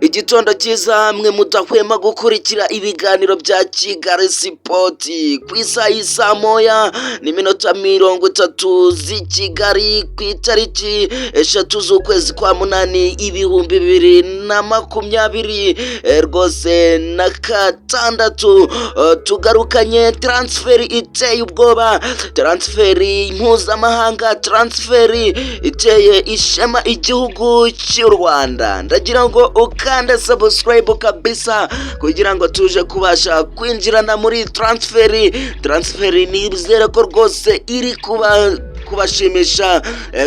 Igitondo cyiza mwe mudahwema gukurikira ibiganiro bya Kigali Sport. Ku isaha y'isaa 1:30 z'i Kigali, ku itariki 3 z'ukwezi kwa 8 2026 rwose na gatandatu, tugarukanye transfer iteye ubwoba, transfer mpuzamahanga, transfer iteye ishema igihugu cy'u Rwanda. Ndagira ngo ukande subscribe kabisa kugira ngo tuje kubasha kwinjirana muri transfer. Transfer nizere ko rwose iri kuba kubashimisha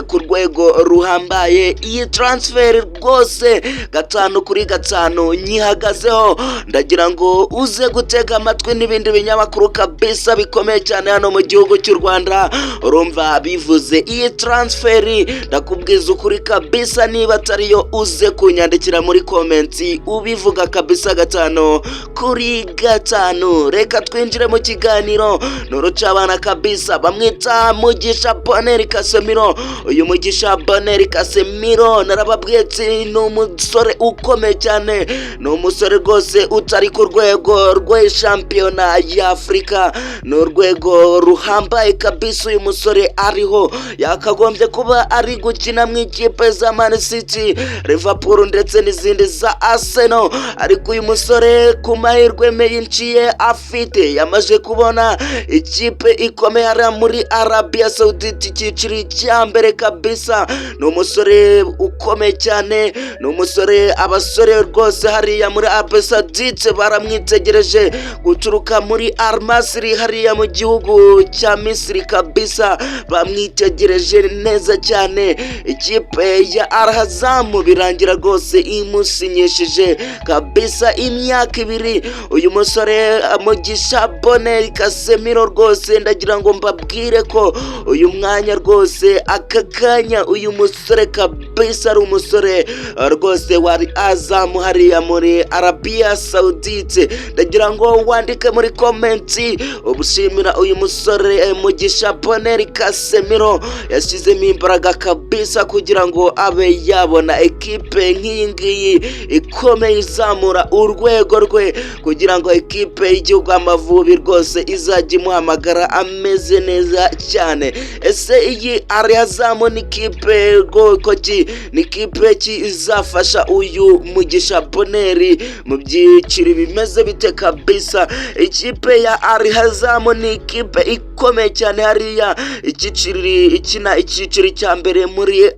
ku rwego ruhambaye. Iyi transfer rwose 5 kuri 5 nyihagazeho. Ndagira ngo uze gutega amatwi n'ibindi binyamakuru kabisa bikomeye cyane hano mu gihugu cy'u Rwanda. Urumva bivuze iyi transfer, ndakubwiza ukuri kabisa, niba atariyo uze kunyandikira muri comment ubivuga kabisa 5 kuri 5. Reka twinjire mu kiganiro. Ni urucabana kabisa, bamwita Mugisha Bonheur Casemiro. Uyu Mugisha Bonheur Casemiro, narababwiye ati ni umusore ukomeye cyane, ni umusore rwose utari ku rwego rwa shampiyona y'Afurika, ni urwego ruhambaye kabisa. Uyu musore ariho yakagombye kuba ari gukina mu ikipe za Man City, Liverpool ndetse n'izindi za Arsenal, ariko uyu musore ku mahirwe menshi ye afite yamaze kubona ikipe ikomeye hariya muri Arabia Saudite, icyiciro cya mbere kabisa. Ni umusore ukomeye cyane, ni umusore abasore rwose hariya muri Arabia Saudite baramwitegereje guturuka muri Al Masry hariya mu gihugu cya Misiri kabisa, bamwitegereje neza cyane. Ikipe ya Al Hazam birangira rwose imusinyishije kabisa imyaka 2. Uyu musore Mugisha Bonheur Casemiro rwose ndagira ngo mbabwire ko uyu mwanya rwose, aka kanya, uyu musore kabisa ari umusore rwose wari azamu hariya muri Arabia Saudite. Ndagira ngo wandike muri comment ubushimira uyu musore Mugisha Bonheur Casemiro, yashyizemo imbaraga kabisa kugira ngo abe yabona ekipe nk'iyi ngiyi ikomeye izamura urwego rwe, kugira ngo ekipe y'igihugu Amavubi rwose izajya imuhamagara ameze neza cyane. Ese iyi Al-Hazam ni kipe bwoko ki? Ni kipe ki izafasha uyu Mugisha Bonheur mu byiciro bimeze bite kabisa? Ikipe ya Al-Hazam ni ikipe ikomeye cyane hariya icyiciro, ikina icyiciro cya mbere muri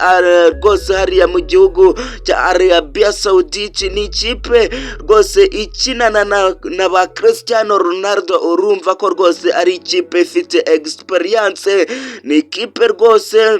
rwose hariya mu gihugu cya Arabia Saudite. Ni ikipe rwose ikinana na ba Cristiano Ronaldo. Urumva ko rwose ari ikipe ifite experience, ni ikipe rwose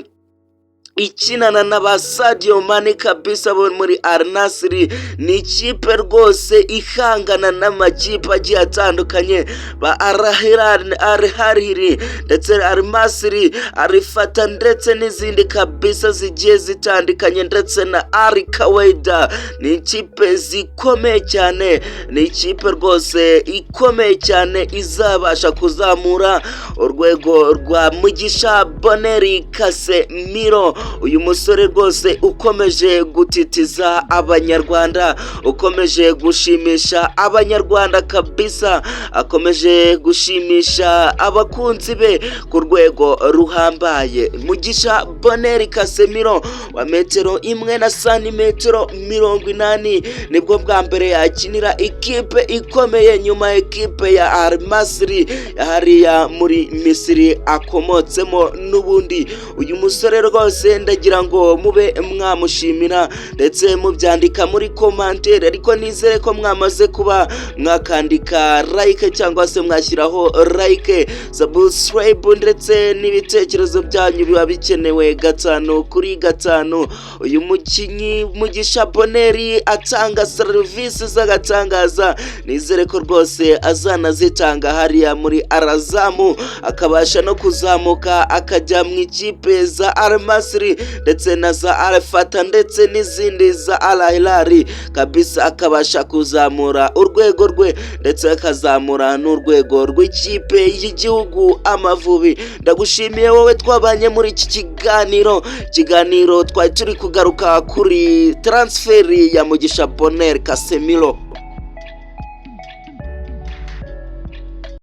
ikinana na ba Sadio Mane kabisa bo muri Al Nassr, ni ikipe rwose ihangana n'amakipe agiye atandukanye, ba Al Hilal, Al Ahly ndetse Al Masry, Al Fateh ndetse n'izindi kabisa zigiye zitandukanye, ndetse na Al Kawaida. Ni ikipe zikomeye cyane, ni ikipe rwose ikomeye cyane izabasha kuzamura urwego rwa Mugisha Bonheur Casemiro. Uyu musore rwose ukomeje gutitiza Abanyarwanda, ukomeje gushimisha Abanyarwanda kabisa, akomeje gushimisha abakunzi be ku rwego ruhambaye. Mugisha Bonheur Casemiro wa metero 1 na santimetero 80, nibwo bwa mbere yakinira ikipe ikomeye nyuma ekipe ya Al Masry hariya muri Misiri akomotsemo n'ubundi. Uyu musore rwose ndagira ngo mube mwamushimira ndetse mubyandika muri commentaire, ariko nizere ko mwamaze kuba mwakandika like cyangwa se mwashyiraho like, subscribe ndetse n'ibitekerezo byanyu biba bikenewe 5 kuri 5. Uyu mukinnyi Mugisha Bonheur atanga serivisi z'agatangaza, nizere ko rwose azanazitanga hariya muri Al-Hazam, akabasha no kuzamuka akajya mu ikipe za Al Masry. Nasri ndetse na za Al Fateh ndetse n'izindi za Al Hilal kabisa, akabasha kuzamura urwego rwe ndetse akazamura n'urwego rw'ikipe y'igihugu Amavubi. Ndagushimiye wowe twabanye muri iki kiganiro. Twari turi kugaruka kuri transfer ya Mugisha Bonheur Casemiro.